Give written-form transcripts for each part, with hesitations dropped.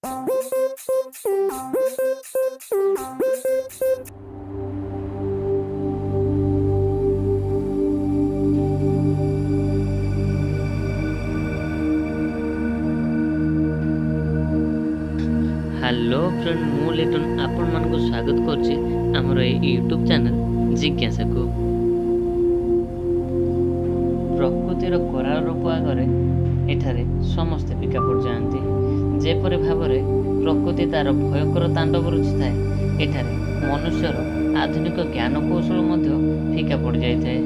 Hello friend, ମୁଁ ଲିଟନ ଆପଣମାନଙ୍କୁ ସ୍ୱାଗତ କରୁଛି ଆମର ଏଇ ୟୁଟ୍ୟୁବ୍ ଚ୍ୟାନେଲ୍ ଜିଜ୍ଞାସାକୁ। ପ୍ରକୃତିର କରାଳ ରୂପ ଆଗରେ ଏଠାରେ ସମସ୍ତେ ଫିକା ପଡ଼ିଯାଆନ୍ତି। ଯେପରି ଭାବରେ ପ୍ରକୃତି ତା'ର ଭୟଙ୍କର ତାଣ୍ଡବ ରଚିଥାଏ, ଏଠାରେ ମନୁଷ୍ୟର ଆଧୁନିକ ଜ୍ଞାନକୌଶଳ ମଧ୍ୟ ଫିକା ପଡ଼ିଯାଇଥାଏ।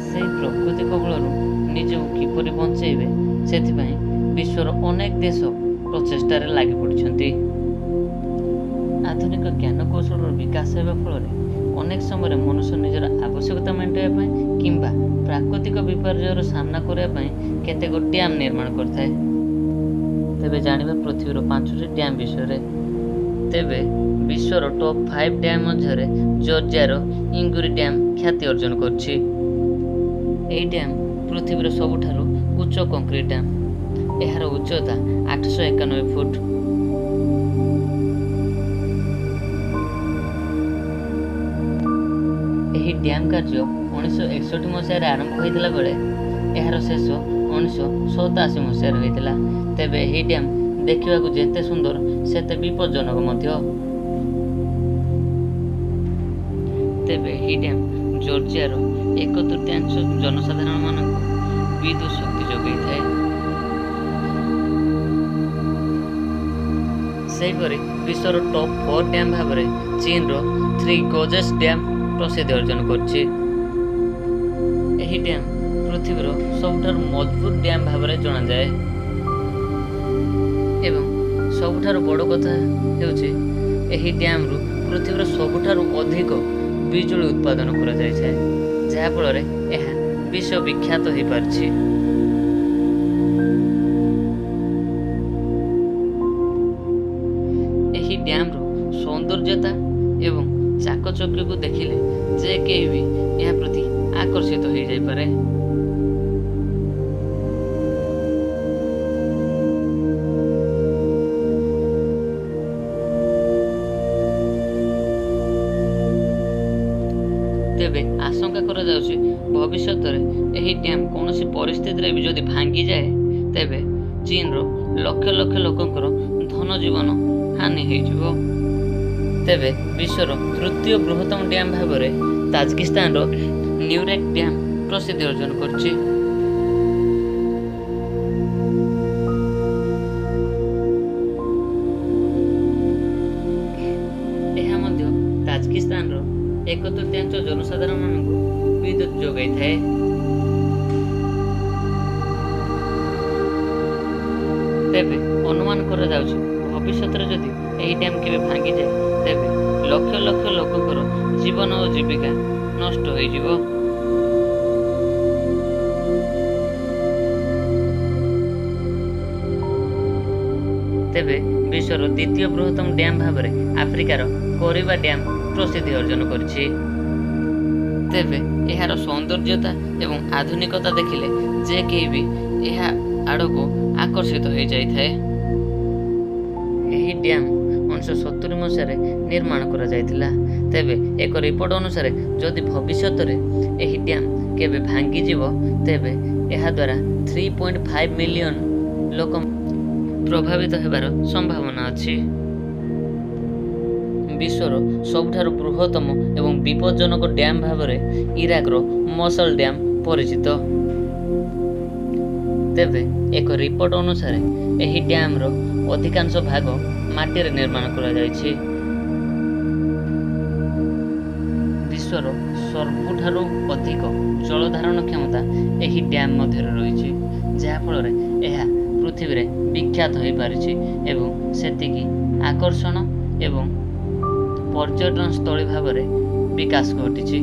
ସେଇ ପ୍ରକୃତି କବଳରୁ ନିଜକୁ କିପରି ବଞ୍ଚେଇବେ, ସେଥିପାଇଁ ବିଶ୍ୱର ଅନେକ ଦେଶ ପ୍ରଚେଷ୍ଟାରେ ଲାଗି ପଡ଼ିଛନ୍ତି। ଆଧୁନିକ ଜ୍ଞାନକୌଶଳର ବିକାଶ ହେବା ଫଳରେ ଅନେକ ସମୟରେ ମନୁଷ୍ୟ ନିଜର ଆବଶ୍ୟକତା ମେଣ୍ଟାଇବା ପାଇଁ କିମ୍ବା ପ୍ରାକୃତିକ ବିପର୍ଯ୍ୟୟର ସାମ୍ନା କରିବା ପାଇଁ କେତେକ ଡ୍ୟାମ୍ ନିର୍ମାଣ କରିଥାଏ। ତେବେ ଜାଣିବା ପୃଥିବୀର 5ଟି ଡ୍ୟାମ୍ ବିଷୟରେ। ତେବେ ବିଶ୍ୱର ଟପ୍ 5 ଡ୍ୟାମ୍ ମଧ୍ୟରେ ଜର୍ଜିଆର ଇଙ୍ଗୁରି ଡ୍ୟାମ୍ ଖ୍ୟାତି ଅର୍ଜନ କରିଛି। ଏହି ଡ୍ୟାମ୍ ପୃଥିବୀର ସବୁଠାରୁ ଉଚ୍ଚ କଂକ୍ରିଟ ଡ୍ୟାମ୍। ଏହାର ଉଚ୍ଚତା 891 ଫୁଟ। ଏହି ଡ୍ୟାମ୍ କାର୍ଯ୍ୟ 1961 ମସିହାରେ ଆରମ୍ଭ ହୋଇଥିଲା ବେଳେ ଏହାର ଶେଷ 1987 ମସିହାରେ ହୋଇଥିଲା। ତେବେ ଏହି ଡ୍ୟାମ୍ ଦେଖିବାକୁ ଯେତେ ସୁନ୍ଦର, ସେତେ ବିପଜ୍ଜନକ ମଧ୍ୟ। ତେବେ ଏହି ଡ୍ୟାମ୍ ଜର୍ଜିଆର ଏକ ତୃତୀୟାଂଶ ଜନସାଧାରଣମାନଙ୍କୁ ବିଦ୍ୟୁତ ଶକ୍ତି ଯୋଗାଇଥାଏ। ସେହିପରି ବିଶ୍ୱର ଟପ୍ 4 ଡ୍ୟାମ୍ ଭାବରେ ଚୀନର ଥ୍ରୀ ଗଜେସ୍ ଡ୍ୟାମ୍ ପ୍ରସିଦ୍ଧି ଅର୍ଜନ କରିଛି। ଏହି ଡ୍ୟାମ୍ ପୃଥିବୀର ସବୁଠାରୁ ମଜବୁତ ଡ୍ୟାମ୍ ଭାବରେ ଜଣାଯାଏ ଏବଂ ସବୁଠାରୁ ବଡ଼ କଥା ହେଉଛି, ଏହି ଡ୍ୟାମ୍ରୁ ପୃଥିବୀର ସବୁଠାରୁ ଅଧିକ ବିଜୁଳି ଉତ୍ପାଦନ କରାଯାଇଥାଏ, ଯାହାଫଳରେ ଏହା ବିଶ୍ୱବିଖ୍ୟାତ ହୋଇପାରିଛି। ଏହି ଡ୍ୟାମ୍ର ସୌନ୍ଦର୍ଯ୍ୟତା ଏବଂ ଚାକଚକ୍ୟକୁ ଦେଖିଲେ ଯେ କେହି ବି ଏହା ପ୍ରତି ଆକର୍ଷିତ ହୋଇଯାଇପାରେ। ତେବେ ଆଶଙ୍କା କରାଯାଉଛି, ଭବିଷ୍ୟତରେ ଏହି ଡ୍ୟାମ୍ କୌଣସି ପରିସ୍ଥିତିରେ ବି ଯଦି ଭାଙ୍ଗିଯାଏ, ତେବେ ଚୀନର ଲକ୍ଷ ଲକ୍ଷ ଲୋକଙ୍କର ଧନ ଜୀବନ ହାନି ହୋଇଯିବ। ତେବେ ବିଶ୍ୱର ତୃତୀୟ ବୃହତ୍ତମ ଡ୍ୟାମ୍ ଭାବରେ ତାଜିକିସ୍ତାନର ନ୍ୟୁରେକ୍ ଡ୍ୟାମ୍ ପ୍ରସିଦ୍ଧି ଅର୍ଜନ କରିଛି। ଏହା ମଧ୍ୟ ତାଜିକିସ୍ତାନର ଏକ ତୃତୀୟାଂଶ ଜନସାଧାରଣମାନଙ୍କୁ ବିଦ୍ୟୁତ ଯୋଗାଇଥାଏ। ତେବେ ଅନୁମାନ କରାଯାଉଛି, ଭବିଷ୍ୟତରେ ଯଦି ଏହି ଡ୍ୟାମ୍ କେବେ ଭାଙ୍ଗିଯାଏ, ତେବେ ଲକ୍ଷ ଲକ୍ଷ ଲୋକଙ୍କର ଜୀବନ ଓ ଜୀବିକା ନଷ୍ଟ ହୋଇଯିବ। ତେବେ ବିଶ୍ୱର ଦ୍ୱିତୀୟ ବୃହତ୍ତମ ଡ୍ୟାମ୍ ଭାବରେ ଆଫ୍ରିକାର କରିବା ଡ୍ୟାମ୍ ପ୍ରସିଦ୍ଧି ଅର୍ଜନ କରିଛି। ତେବେ ଏହାର ସୌନ୍ଦର୍ଯ୍ୟତା ଏବଂ ଆଧୁନିକତା ଦେଖିଲେ ଯେ କେହି ବି ଏହା ଆଡ଼କୁ ଆକର୍ଷିତ ହୋଇଯାଇଥାଏ। ଏହି ଡ୍ୟାମ୍ 1970 ମସିହାରେ ନିର୍ମାଣ କରାଯାଇଥିଲା। ତେବେ ଏକ ରିପୋର୍ଟ ଅନୁସାରେ, ଯଦି ଭବିଷ୍ୟତରେ ଏହି ଡ୍ୟାମ୍ କେବେ ଭାଙ୍ଗିଯିବ, ତେବେ ଏହାଦ୍ୱାରା 3.5 ମିଲିୟନ ଲୋକ ପ୍ରଭାବିତ ହେବାର ସମ୍ଭାବନା ଅଛି। ବିଶ୍ୱର ସବୁଠାରୁ ବୃହତ୍ତମ ଏବଂ ବିପଜ୍ଜନକ ଡ୍ୟାମ୍ ଭାବରେ ଇରାକର ମସଲ ଡ୍ୟାମ୍ ପରିଚିତ। ତେବେ ଏକ ରିପୋର୍ଟ ଅନୁସାରେ, ଏହି ଡ୍ୟାମ୍ର ଅଧିକାଂଶ ଭାଗ ମାଟିରେ ନିର୍ମାଣ କରାଯାଇଛି। ବିଶ୍ୱର ସବୁଠାରୁ ଅଧିକ ଜଳଧାରଣ କ୍ଷମତା ଏହି ଡ୍ୟାମ୍ ମଧ୍ୟରେ ରହିଛି, ଯାହାଫଳରେ ଏହା ପୃଥିବୀରେ ବିଖ୍ୟାତ ହୋଇପାରିଛି ଏବଂ ସେତିକି ଆକର୍ଷଣ ଏବଂ ପର୍ଯ୍ୟଟନ ସ୍ଥଳୀ ଭାବରେ ବିକାଶ ଘଟିଛି।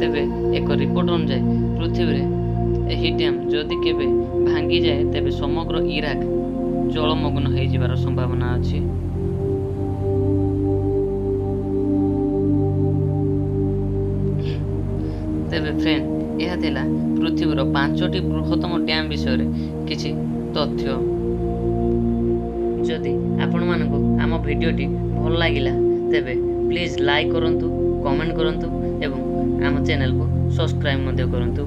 ତେବେ ଏକ ରିପୋର୍ଟ ଅନୁଯାୟୀ, ପୃଥିବୀରେ ଏହି ଡ୍ୟାମ୍ ଯଦି କେବେ ଭାଙ୍ଗିଯାଏ, ତେବେ ସମଗ୍ର ଇରାକ ଜଳମଗ୍ନ ହୋଇଯିବାର ସମ୍ଭାବନା ଅଛି। ତେବେ ଫ୍ରେଣ୍ଡ, ଏହା ଥିଲା ପୃଥିବୀର 5ଟି ବୃହତ୍ତମ ଡ୍ୟାମ୍ ବିଷୟରେ କିଛି ତଥ୍ୟ। ଯଦି ଆପଣମାନଙ୍କୁ ଆମ ଭିଡ଼ିଓଟି ଭଲ ଲାଗିଲା, ତେବେ ପ୍ଲିଜ୍ ଲାଇକ୍ କରନ୍ତୁ, କମେଣ୍ଟ କରନ୍ତୁ ଏବଂ ଆମ ଚ୍ୟାନେଲକୁ ସବସ୍କ୍ରାଇବ୍ ମଧ୍ୟ କରନ୍ତୁ।